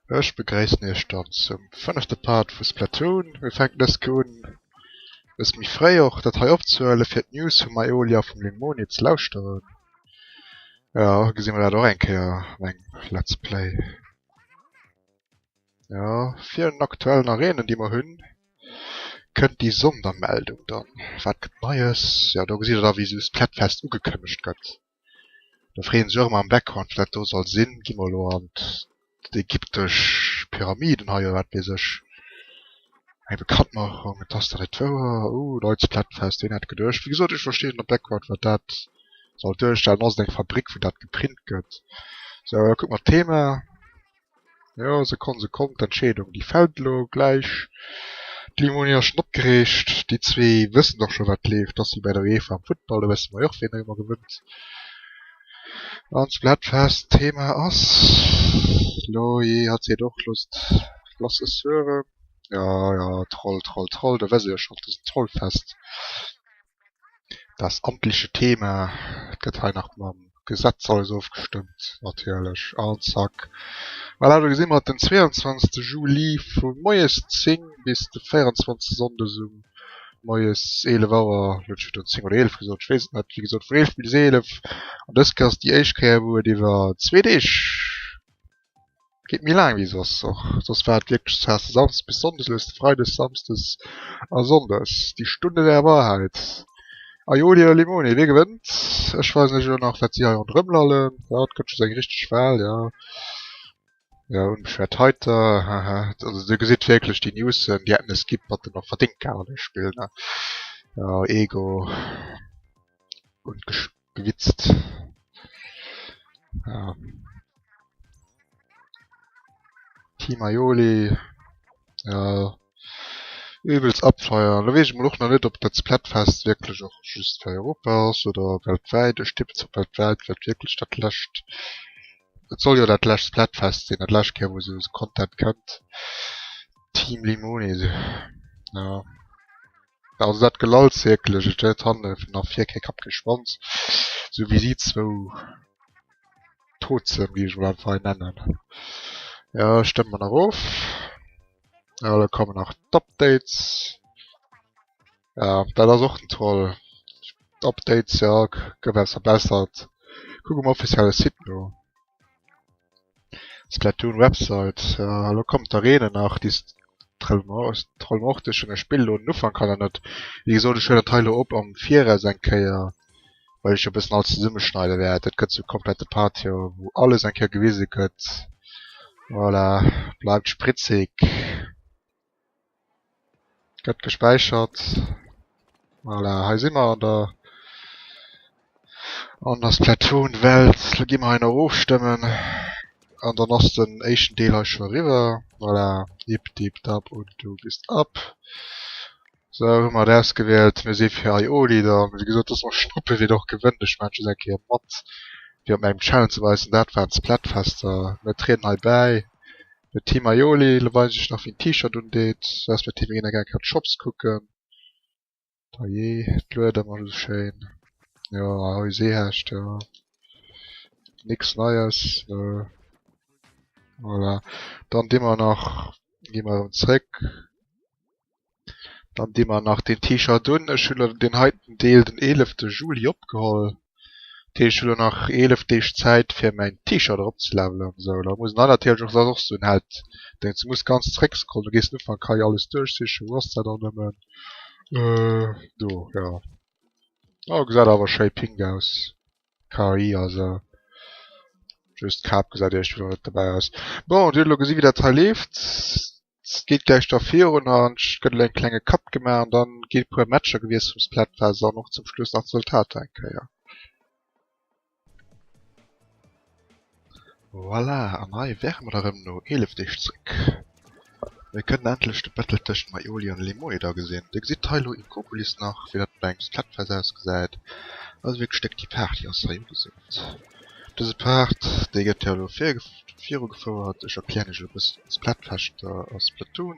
Ech begréissen iech dann zum fënnefte Part vu Splatoon. Mir fänken dës Kéier un e bësse méi fréi och dat hei opzehuelen, fir d'News vum Aeolia a vum Limoni ze lauschteren. Jo, gesi mer dat och eng Kéier an engem Let's Play. Jo, virun den aktuellen Arenen déi mer hunn, kënnt déi Sondermeldung dann. Wat gëtt Neies? Jo, do gesitt der da wéi esou Splatfest ugekënnegt gëtt. Do freeën sech och ëmmer am Background wat dat do soll sinn. Gi mer elo an d'ägyptesch Pyramiden hei oder wat weess ech. Eng Bekanntmachung, et ass dach net wouer. Ooh, neit Splatfest, ween hätt geduecht. Wéi gesot, ech verstinn net am Background wat dat soll duerstellen. Ass et eng Fabrik wou dat geprint gëtt? Sou, da kucke mer d'Thema. Jo, Sekonn, Sekonn, d'Entscheedung déi fält elo gläich. D'Limoni ass schonn opgereegt. Déi zwee wëssen och scho wat leeft. Ass wéi bei der UEFA am Futtball, do wësse mer jo och wien ëmmer gewënnt. An d'Splatfest Thema ass lo, jee, hatt seet och, loosst, lass es hören. Jo, jo, Troll, Troll, Troll, do wësst Dir jo schonn, et ass en Trollfest. Das amtliche Thema gëtt hei nach mam Gesetz alles ofgestëmmt natierlech an zack. Voilà, do gesi mer den 22 Juli vu moies 10 bis de 24 Sonndes um moies 11 Auer, elo hunn ech virun 10 oder 11 gesot, ech weess et net, wéi gesot vun 11 bis 11 an dës Kéier ass déi éischt Kéier wou et iwwer zwee Deeg Geet méi laang wéi soss och. Soss war et wierklech zu Haass Samsdes bis Sonndes, elo ass et Freides, Samsdes a Sonndes. Die Stunde der Wahrheit. Aioli oder Limoni, wie gewënnt? Ech weisen iech elo nach wat si hei ronderëm lallen. Jo, et gëtt scho seng richteg Wahl, jo. Jo, unbeschwert heiter, haha. Also dir gesitt wierklech déi Newsen, déi hätten e Skip-Button och verdéngt gehat an deem Spill, ne. Jo, Ego und gewitzt. Ja. Team Aioli. Ja. Übelst abfeiern. Da weess ech mol och nach net, ob dat Splatfest wierklech och just fir Europa ass oder weltwäit. Ech tippen op weltwäit, well et wierklech dat lescht, et soll jo dat lescht Splatfest sinn, dat lescht Kéier wou esou Content kënnt. Team Limoni, ja. Also dat Gelalls wierklech, et huet hannen a vir kee Kapp kee Schwanz, sou wéi si zwou Tozen, géif ech mol einfach hei nennen. Jo, stëmme mer nach of. Jo, da kommen nach d'Updates. Ja, dat ass och den Troll. D'Updates, jo, gouf eppes verbessert. Kuck um offizielle Site no. Splatoon Website, jo elo kommen d'Arenen nach, déi Trollmorteschen. Ech spillen elo den Ufank hei nach net, wéi gesot ech huelen dat hei elo op am Viraus eng Kéier, well ech jo e bëssen alles zesummeschneide wäert. Dat gëtt sou e komplette Part jo wou alles eng Kéier gewise gëtt. Voilà, bleift spritzig. Gëtt gespäichert. Voilà, hei si mer an der an der Splatoon-Welt. Lo gi mer hei nach ofstëmmen an dann ass den éischten Deel hei scho eriwwer. Voilà, dip dip dap und du bist ab. Sou, hu mer et ausgewielt. Mir si fir Aioli dann. Wéi gesot, ass mer schnuppe wien och gewënnt. Ech maachen just eng Kéier mat, fir op mengem Channel ze weisen. Dat waren d'Splatfester. Mir trieden hei bäi. De Team Aioli, lo weisen ech nach wéi en T-Shirt undeet, respektiv mir ginn nach eng Kéier d'Shops kucken. Dajee, et luet ëmmer esou schéin. Jo, ahoi Seehecht, jo. Nix Neies, nö. Voilà, dann di mer nach, gi mer erëm zréck. Dann di mer nach deen T-Shirt un. Ech hunn elo deen heiten Deel den 11 Juli opgeholl. Dat heescht ech hunn elo nach 11 Deeg Zäit fir mäin T-Shirt eropzelevelen. Sou, da muss en hei natierlech och, dat ass och sou en Held Dings, du muss ganz zréckscrollen, du gees den Ufank hei alles duerchsichen. Wou ass dat dann nëmmen? Do, jo. Oh, gesäit awer schéi pink aus. KI, also just d'Kap gesäit iergendwéi net dobäi aus. Bon, dir hutt elo gesi wéi dat hei leeft. Et geet gläich da virun an et gëtt elo en klenge Cut gemaach an dann gi puer Matcher gewiesst vum Splatfest an och zum Schluss nach d'Resultater eng Kéier. Voilà, an hei wäre mer da rëm no 11 Deeg zréck. Mir kënnen endlech de Battle tëschent Maioli an Limoni da gesinn. Dir gesitt hei elo Inkopolis nach, wéi dat bei engem Splatfest ausgesäit. Also wierklech déck déi Party ass hei ugesot. Dëse Part, dee gëtt jo elo virugefouert. Ech erklären iech elo e bëssen Splatfester a Splatoon,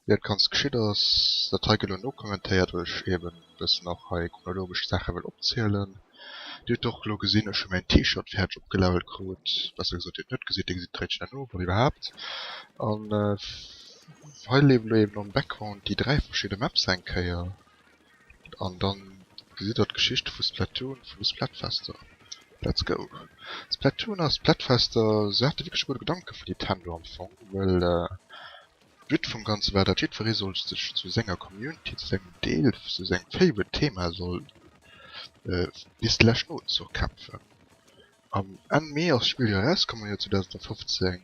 wéi dat Ganzt geschitt ass. Dat hei gëtt elo nokommentéiert, well ech eben e bëssen och hei chronologesch d'Saache wëll opzielen. Dir hutt och elo gesinn, ech hu mäin T-Shirt fäerdeg opgelevelt krut, besser gesot, dir hutt net gesinn, dir gesitt d'Réitchen herno, wann iwwerhaapt. An hei leeft elo eben am Background déi 3 verschidde Maps eng Kéier an dann gesitt der d'Geschicht vu Splatoon, vun de Splatfester. Let's go! Splatoon a Splatfester, se hate wierklech e gudde Gedanke vun Nintendo am Fong, well But vum Ganze war, datt jiddweree sollt sech zu senger Community, zu sengem Deel, zu sengem Favorite Thema soll bis de leschten Otemzuch kämpfen. Am Enn Mee ass d'Spill jo erauskomm am Joer 2015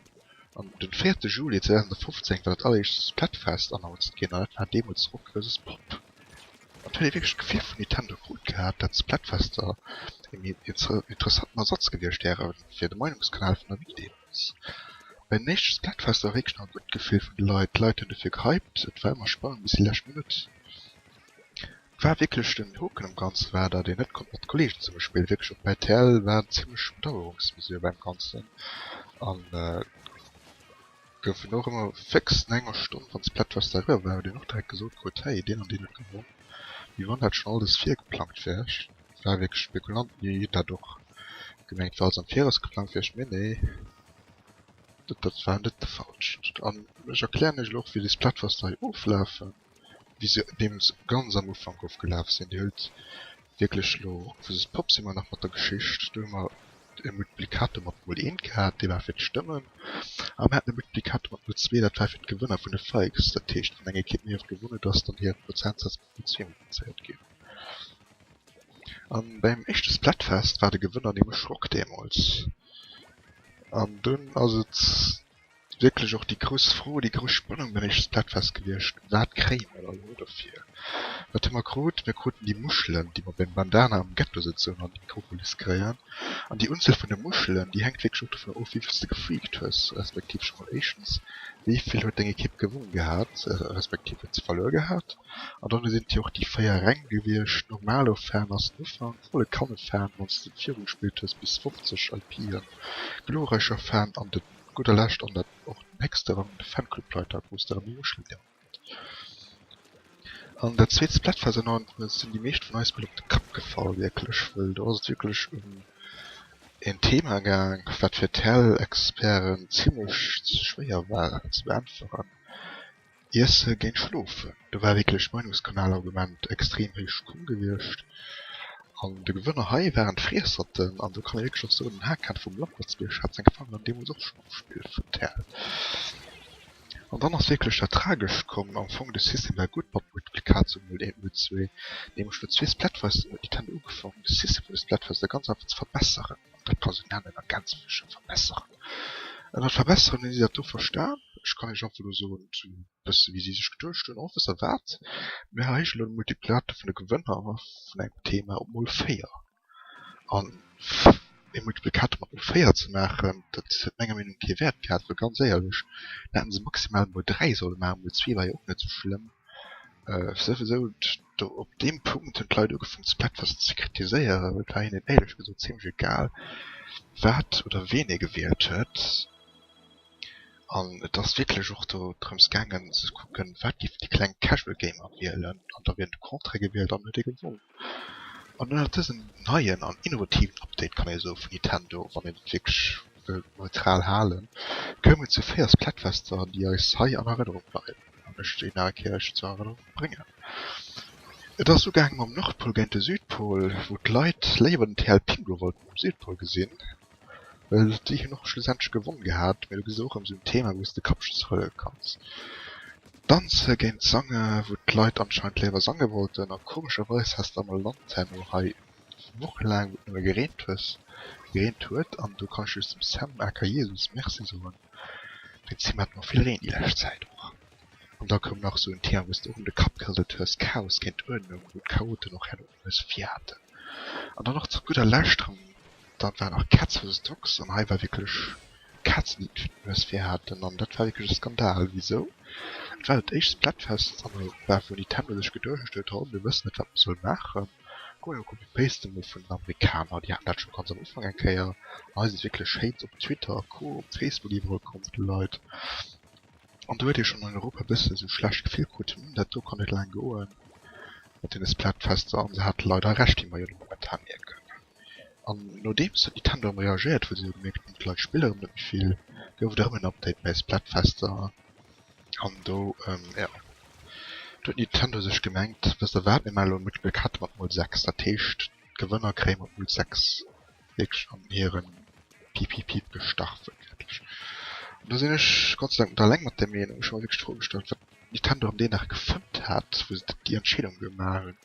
an den 4 Juli 2015 war dat alleréischt Splatfest announced ginn an dat war deemools Rock vs Pop. An et huet ee wierklech d'Gefill vun Nintendo krut gehat, datt Splatfester een interessanten Ersatz gewiescht wäre fir de Meinungskanal vun der Wii deemools. Bei den éischte Splatfester war wierklech nach e gutt Gefill vun de Leit, d'Leit hunn dofir gehypt, et war ëmmer spannend bis déi lescht Minutt. Et war wierklech den Hoken um Ganze war, datt een net konnt mat Kollegen zesumme spillen, wierklech och bei rtl war en zimmlech Bedauerungsmesure beim Ganzen an et goufen och ëmmer féx no enger Stonn wann d'Splatfest eriwwer war huet een och direkt gesot krut, hey deen an deen huet gewonn, wéi wann dat schonn alles virgeplangt wär. Et war wierklech Spekulanten déi hunn dat och gemengt war alles am Viraus geplangt wier, mee nee dat war net de Fall. An ech erklären iech elo och wéi déi Splatfester hei oflafen. wéi se deemools ganz am Ufank ofgelaf sinn. Dir hutt wierklech elo Rock vs. Pop si mer nach mat der Geschicht. Do hu mer e Multiplikator mat mol eent gehat, dee war fir d'Stëmmen, a mer haten e Multiplikator mat mol zwee, dat war fir d'Gewënner vun de Fikes. Dat heescht, wann eng Ekipp méi oft gewonn huet, ass dann hire Prozentsaz mat mol zwee multiplizéiert ginn. An beim éischte Splatfest war de Gewënner nämlech Rock deemools. An dunn ass et Wierklech och déi grouss Fro, déi grouss Spannung beim éischte Splatfest gewiescht, Wat kréie mer da elo dofir? Wat hu mer krut? Mir kruten déi Muschelen, déi mer beim Bandana am Ghetto sëtzen an Nikropolis kréien. An déi Unzuel vun de Muschelen, déi hänkt wierklech och dovunner of, wéi vill s de gefreakt hues, respektiv scho mol éischtens, wéi vill huet deng Ekipp gewonn gehat, respektiv huet se verluer gehat. An dann sinn et jo och déi 4 Räng gewiescht, Normalo-Fan ass den Ufank, volle Kanne-Fan, wann s de viru gespillt hues bis 50 IPen, glorreicher Fan an den gudder Lescht an dat och den héchste Rang, de Fanclubleiter, krus de erëm e Muscheldiamant. An dat zweet Splatfest ernannt sinn déi meescht vun eis mol op de Kapp gefall wierklech, wëll do ass et wierklech ëm een Thema gaang, wat fir d'RTL-Experten zimmlech schwéier war ze beäntweren, Iesse géint Schlofen. Do war wierklech d'Meinungskanalargument extrem héich komm gewiescht. An de Gewënner hei waren d'Friesserten. An do kann ee wierklech och soen, den Hakan vum Lampertsbierg hat seng Fangeren deemools och schonn am Spill vun Terl. An dann ass wierklech dat Tragescht komm, am Fong de System war gutt mat Multiplikatio mol eent mol zwee, nämlech no zwee Splatfesten huet Nintendo ugefaangen de System vun de Splatfester ganz einfach ze verbesseren, an dat ka se nennen ergänzleche verbesseren. Ënnert verbesseren hunn si dat do verstan, ech kann iech einfach elo soen, sou e bësse wéi si sech geduecht hunn, oh wësst der wat, mir erhéijen elo de Multiplikator vun de Gewënner vun engem Thema op mol 4. An ee Multiplikator mat mol 4 ze maachen, dat huet menger Meenung no kee Wäert gehat, well ganz éierlech, da hätten se maximal mol 3 solle maachen, mol 2 war jo och net sou schlëmm. Souwisou, do op deem Punkt hunn d'Leit ugefaangen Splatfest ze kritiséieren, well et war hinnen éierlech gesot zimlech egal, wat oder ween ee gewielt huet. An et ass wierklech och do drëms gaangen ze kucken, wat géifen déi kleng Casual Gamer wielen, an da wier de Contraire gewielt an huet ee gewonn. An ënnert dësem neien an innovativen Update, kann ee soe vun Nintendo, wann een et wierklech wëllt neutral halen, koumen zu 4 Splatfester, déi eis hei an Erënnerung bleiwen an ech déi nach eng Kéier iech zur Erënnerung bréngen. Et ass ugaangen mam Nordpol géint de Südpol, wou d'Leit léiwer den TL Pingu wollten um Südpol gesinn. Well déi hunn och schlussendlech gewonn gehat, mee do gesi se och erëm esou en Thema wou s de Kapp just rëddele kanns. Danze géint Sange, wou d'Leit anscheinend léiwer sange wollten a komescherweis has de am Land herno hei wochelaang wou et nëmme gereent hues, gereent huet an do kann ech just dem Sam aka Jesus Merci soen, wéinst him hat mer vill Reen déi lescht Zäit och. An da koum nach esou en Thema wou s de och ëm de Kapp gerëselt hues, Chaos géint Uerdnung, wou d'Chaoten och herno d'Nues vir haten. An dann och zu gudder Lescht erëm Dat war nach Cats vs Dogs an hei war wierklech Kazen déi d'Nues vir haten an dat war wierklech e Skandal. Wisou? Et war dat éischt Splatfest an Europa wou Nintendo sech geduecht huet, oh mir wëssen net wat mer solle maachen, komm mir copy-pasten emol vun den Amerikaner, déi haten dat scho ganz am Ufank eng Kéier an hei si wierklech Hate op Twitter a Co, op Facebook iwwerall komm vun de Leit an do huet ee schonn an Europa e bësse sou schlecht Gefill krut, hm dat do kann net laang goen mat deene Splatfester an se hate leider Recht, wéi mer jo elo momentan mierken. An nodeems huet Nintendo erëm reagéiert, wou se jo gemierkt hunn, d'Leit spille erëm net méi vill, gouf et erëm en Update bäi Splatfester. An do, jo, do huet Nintendo sech gemengt, wësst der wat, mir maache elo e Multiplikator mat mol 6. Dat heescht, d'Gewënner kréie mat mol 6 wierklech an hire Pipipiip gestach, wuertwiertlech. An do sinn ech Gott sei Dank net alleng mat där Meenung. Ech hu mer wierklech d'Fro gestallt, wat Nintendo an deen Dag gefëmmt hat, wou se déi Entscheedung gemaach hunn,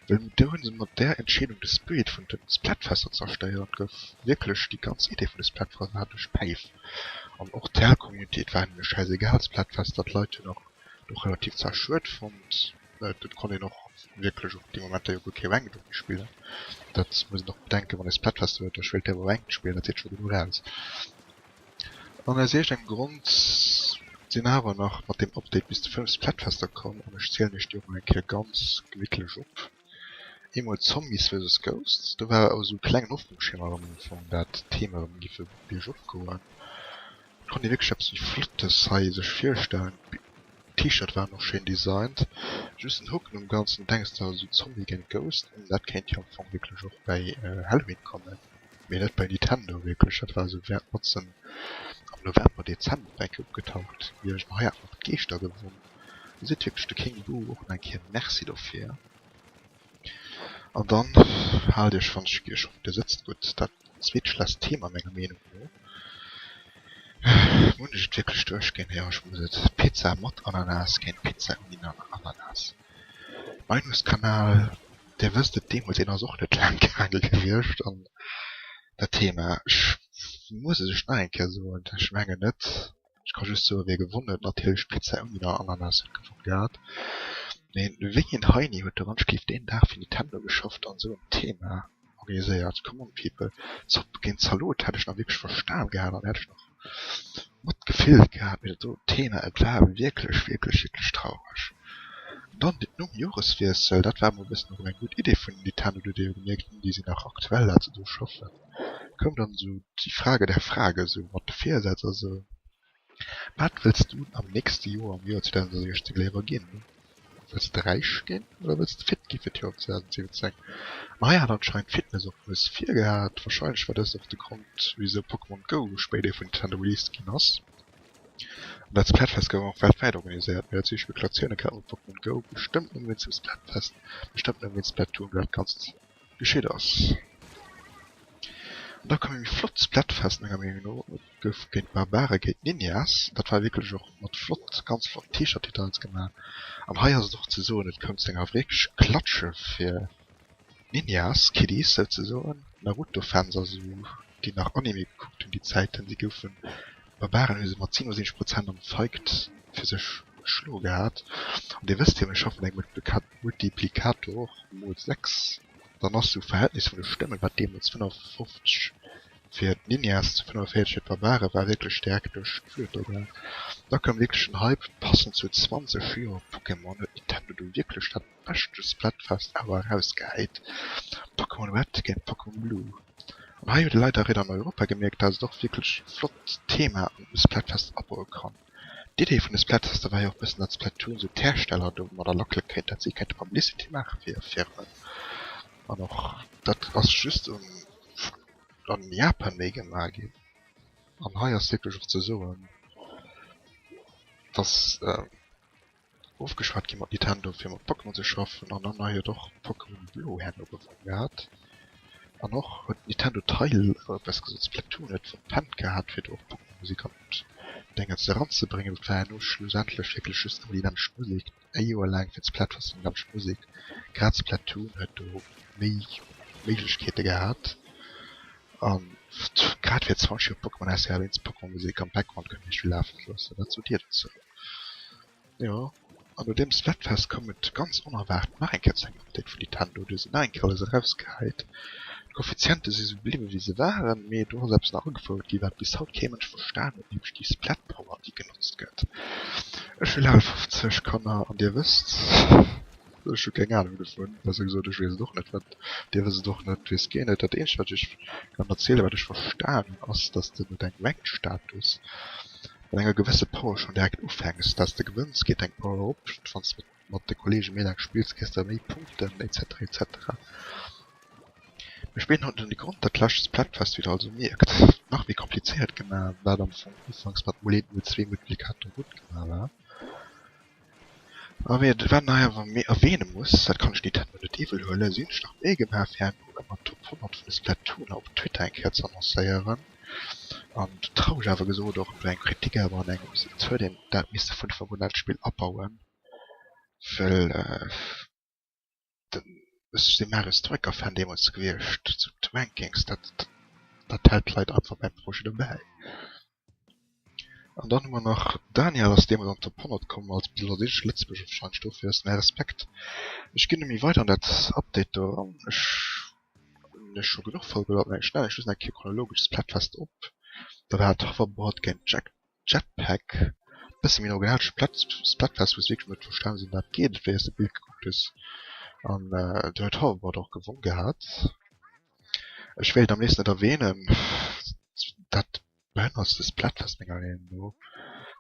well do hu se mat där Entscheedung de Spirit vun de Splatfester zerstéiert. Et gouf wierklech déi ganz Idee vun de Splatfester war duerch d'Päif an och d'TL-Community, et war hinne schäisegal d'Splatfester, d'Leit hunn och do relativ zwar schued fonnt, et konnt een och wierklech och déi Momenter jo guer kee Ranked och méi spillen, dat muss een och bedenken, wann ee Splatfester huet, da spillt ee awer Ranked spillen, dat seet scho genuch aus. An aus iergendengem Grond sinn awer nach mat deem Update bis zu 5 Splatfester komm an ech zielen iech déi och mol eng Kéier ganz gemittlech op. Eemol Zombies vs Ghosts, do war esou e klengen Hoffnungsschimmer erëm am Ufank dat d'Theme erëm giffe biergop goen. Et konnt ee wierklech eppes méi Flottes hei sech virstellen, d'T-Shirt waren och schéin designt, just den Hook nom Ganzen, du denks der esou Zombie géint Ghost, dat kéint jo am Fong wierklech och bäi Halloween kommen. Mee net bei Nintendo wierklech, dat war esou während matzen am November, Dezember op eng Kéier opgetaucht gewiescht. An hei hat nach d'Geeschter gewonn. Do seet wierklech de King Boo och nach eng Kéier Merci dofir. An dann haalt iech wann ech ech hoffen dir sëtzt gutt, dat zweetschlechst Thema menger Meenung no. Muss ech et wierklech duerchginn? Jo ech muss et. Pizza mat Ananas géint Pizza ouni Ananas. Meinungskanal. Dir wësst et, deemools, een ass och net laang gaange gewiescht an dat Thema. Ech muss et ech nach eng Kéier soen, ech mengen net, ech ka just soen, wie gewonn huet, natierlech d'Pizza ouni Ananas huet gewonn gehat. Mee wéi een Heini huet do wanschlift deen Dag fir Nintendo geschafft an esou en Thema organiséiert? Come on people, Zopp géint Zalot hätt ech nach wierklech verstan gehat an hätt ech nach mat gefillt gehat, mee dat do Thema, et war wierklech, wierklech, wierklech traureg. An dann nom Joreswiessel, dat war emol e bëssen och eng gutt Idee vun Nintendo, do huet ee jo gemierkt, hm, déi sinn nach aktuell, dat se do schaffen, koum dann esou die Frage der Frage, esou mat de Virsätz a sou, Wat wëlls du am nächste Joer, am Joer 2016 léiwer ginn? Wëlls de räich ginn oder wëlls de fit gi fir d'Joer 2017? An hei hat anscheinend Fitness och lues virgehat. Wahrscheinlech war dëst och de Grond wisou Pokémon Go spéider vun Nintendo released ginn ass. An dat Splatfest gouf och weltwäit organiséiert, mee dat si Spekulatiounen, grad mat Pokémon Go, bestëmmt nëmme wéinst dem Splatfest, bestëmmt nëmme wéinst Splatoon, wou dat Ganzt geschitt ass. An da koum e méi flott Splatfest menger Meenung no, et gouf géint Barbare géint Ninjas, dat war wierklech och mat flott, ganz flotten T-Shirt Designs gemaach. An hei ass et och ze soen, et koum zu enger wierklech Klatsche fir Ninjas Kiddies souzesoen, Naruto Fans a sou déi nach Anime gekuckt hunn déi Zäiten, déi goufen, d'Barbaren hu se mat 77 Prozent am Fight fir sech geschloe gehat. An dir wësst jo, mir schaffen engem Multiplikator mol 6, dann ass sou Verhältnis vun de Stëmmen, wat deemools 55 fir d'Ninjas zu 45 fir d'Barbare war, wierklech staark duerch d'Flueter gaang. Da koum wierklech den Hype, passend zu 20 Joer Pokémon huet Nintendo do wierklech dat beschte Splatfest ever erausgehäit, Pokémon Red géint Pokémon Blue. An hei huet ee leider eréischt an Europa gemierkt, dat et och wierklech e flott Thema an de Splatfest abaue kann. D'Idee vun de Splatfester war jo och bëssen, dat Splatoon sou d'Hersteller domadder lackele kéint, dat si kéinte Publicity maache fir hir Firmen. An och dat ass just un an Japan méi gemaach ginn. An hei ass wierklech och ze soen, dass Ofgeschwat gi mat Nintendo fir mat Pokémon ze schaffen an dann huet och Pokémon Blo herno gewonn gehat an och huet Nintendo Teil besser gesot Splatoon huet verpennt gehat fir do och Pokémon Musek an d'Déngens eranzebréngen. Dat war herno schlussendlech wierklech just ëmmer déi nämmlecht Musek e Joer laang fir d'Splatfest déi nämmlecht Musek. Grad Splatoon huet do méi Méiglechkeete gehat an grad fir 20 Joer Pokémon SR wéinst Pokémon Musek am Background kënnen iergendwéi lafen ze loossen. Wat sot dir dozou? Jo, an no deem Splatfest koum et ganz onerwaart nach eng Kéier zu engem Update vun Nintendo. Do sinn nach eng Kéier alles erausgehäit. D'Koeffiziente si sou bliwwe wéi se waren, mee do ass eppes nach agefouert gi wat bis haut kee Mënsch verstan huet, nämlech déi Splat Power déi genotzt gëtt. Ech hu Level 50 Kanner an dir wësst, ech hu keng Anung dovun, besser gesot ech weess et och net, wat dir wësst et och net, weess keen et. Dat eenzegt wat ech iech kann erzielen, wat ech verstan hunn, ass dass de no dengem Ranked Status Mat enger gewësse Power schonn direkt ufänks, dat s de gewënns, geet deng Power erop, wann s de mat de Kollege méi laang spills, kriss de méi Punkten, etc etc. Mir spillen haut net ouni Grond dat lescht Splatfest, wéi der also mierkt, nach méi komplizéiert gemaach, wat am Fong ufanks mat 01, 02 Multiplikator gutt gemaach war. A wéi et wat nach awer méi erwähne muss, dat kann ech Nintendo net iwwel huelen, si hunn sech nach Méi gemaach fir herno ëmmer d'Top 100 vun de Splatooner op Twitter eng Kéier ze annoncéieren. An traureg awer gesot och no eng Kritik awer an engems, et huet een dat misse vun Ufank un dat Spill abauen, well den ech si Mario Striker Fan deemools gewiescht, zu d'Rankings dat dat hält d'Leit einfach beim Projet dobäi. An dann hu mer nach Daniel ass deemools an d'Top 100 komm als bis elo eenzege Lëtzebuerger warscheinlech, dofir ass mäi Respekt. Ech ginn net méi weider an dat Update do eran, ech hunn lech scho genuch vollgelabert, mä ech schneiden lech just nach eng Kéier chronologesch d'Splatfest op. Da war et Hoverboard géint Jack Jetpack, bësse méi original Splatfest wou s wierklech net verstanen hues ëm wat geet et wéi s de d'Bild gekuckt hues an do huet Hoverboard och gewonn gehat. Ech wéilt am léifsten net erwähnen dat behënnertste Splatfest menger Meenung no,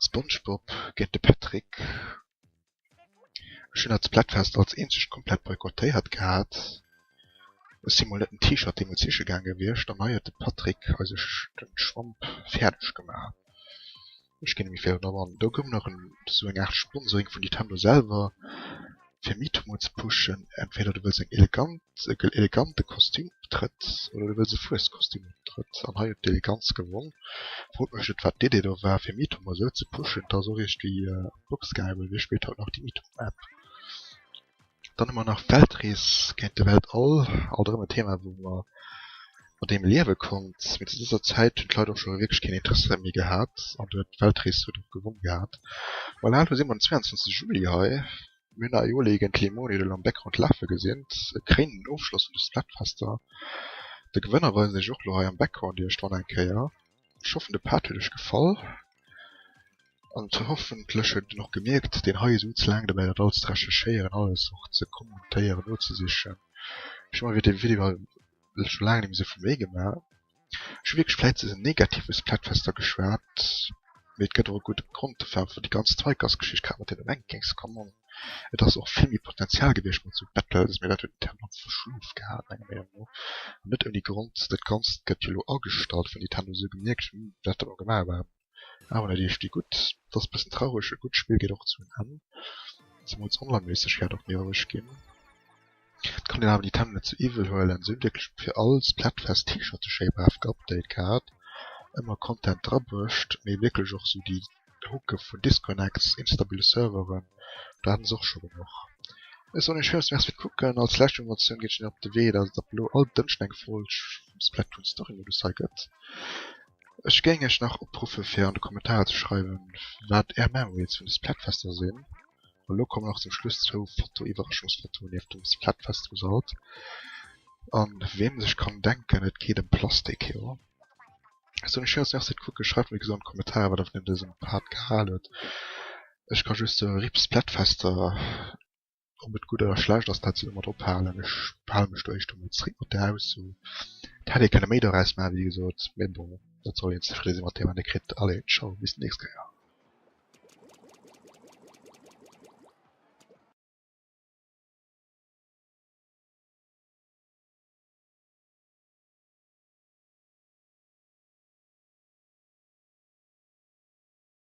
Spongebob géint de Patrick. Ech hunn dat Splatfest als eenzegt komplett boykottéiert gehat. Ech si mol net en T-Shirt deemools siche gaang gewiescht an hei huet de Patrick eise den Schwamp fäerdeg gemaach. Ech ginn net méi virun drop an. Do gouf nach en sou eng Aart Sponsoring vun Nintendo selwer fir Miitomo ze pushen. Entweder du wëlls eng elegant e elegante Kostümoptrëtt oder du wëlls e Fueskostümoptrëtt an hei huet d'Eleganz gewonn. Frot mech net wat d'Idee do war fir Miitomo esou ze pushen. Et ass och iergendwéi Box geheim, wie spillt haut nach déi Mytho-App? Dann hu mer nach Weltrees géint de Weltall, alt erëm en Thema wou mer mat deem liewe konnt, mee zu dëser Zäit hunn d'Leit och scho wierklech keen Interesse méi gehat an do huet d'Weltrees huet och gewonn gehat. Voilà, elo si mer den 22 Juli hei, mir hunn Aioli géint Limoni elo am Background lafe gesinn, e kréinenden Ofschloss vun de Splatfester. De Gewënner weisen ech och elo hei am Background iergendwann eng Kéier. Ech hoffen de Part huet iech gefall. An hoffentlech huet een och gemierkt, deen hei esou ze laang dobäi dat alles ze recherchéieren, alles och ze kommentéieren, nozesichen. Ech hu mer iwwer dee Video hei scho laang net méi esou vill Méi gemaach. Ech hu wierklech vläit ze negativ iwwer Splatfester geschwat, mee et gëtt och e gudde Grond dofir, einfach déi ganz Strikers-Geschicht, grad mat deene Rankings, come on. Et ass och vill méi Potenzial gewiescht mat esou Battles, mee dat huet Nintendo einfach verschlof gehat menger Meenung no. An net ouni Grond, dat Ganzt gëtt jo elo agestallt vun Nintendo, se hu gemierkt, hm, wat dat mer gemaach war. Awer net iergendwéi gutt. Et ass bëssen traureg, e gutt Spill geet och zu en Enn. Zemools onlineméisseg wäert och méi roueg ginn. Et kann een awer Nintendo net ze iwwel huelen, se hunn wierklech fir all Splatfest T-Shirte schéi brav geupdate gehat, ëmmer Content drabruecht, mee wierklech och sou déi Hooke vun Disconnects, instabile Serveren, do haten se och scho genuch. Ech soen iech villmools Merci fir d'Kucken. Als lescht Informatioun geet ech nach op de Wee, dass et ab elo all Dënschden eng Folg vum Splatoon Story Modus hei gëtt. Ech géing iech nach opruffe fir an de Kommentarer ze schreiwen wat är Memories vun de Splatfester sinn. An elo kommen nach zum Schluss zwou Foto-Iwwerraschungsfotoen nieft dem Splatfest Result. An weem sech kann denken, et geet em Plastik, jo. Ech soen iech villmools Merci fir d'Kucken, schreift mir wéi gesot an d'Kommentarer wat der vun dësem Part gehal huet. Ech ka just soen, RIP Splatfester. Ob et gutt oder schlecht ass, dat soll ee mat ophalen. Ech hale mech do éischter mol zréck mat där Ausso. Et hätt ee kënne méi doraus maachen, wéi gesot, mee bon, et soll een zefridde si mat deem, wat ee kritt. Allez, tschau, bis déi nächst Kéier.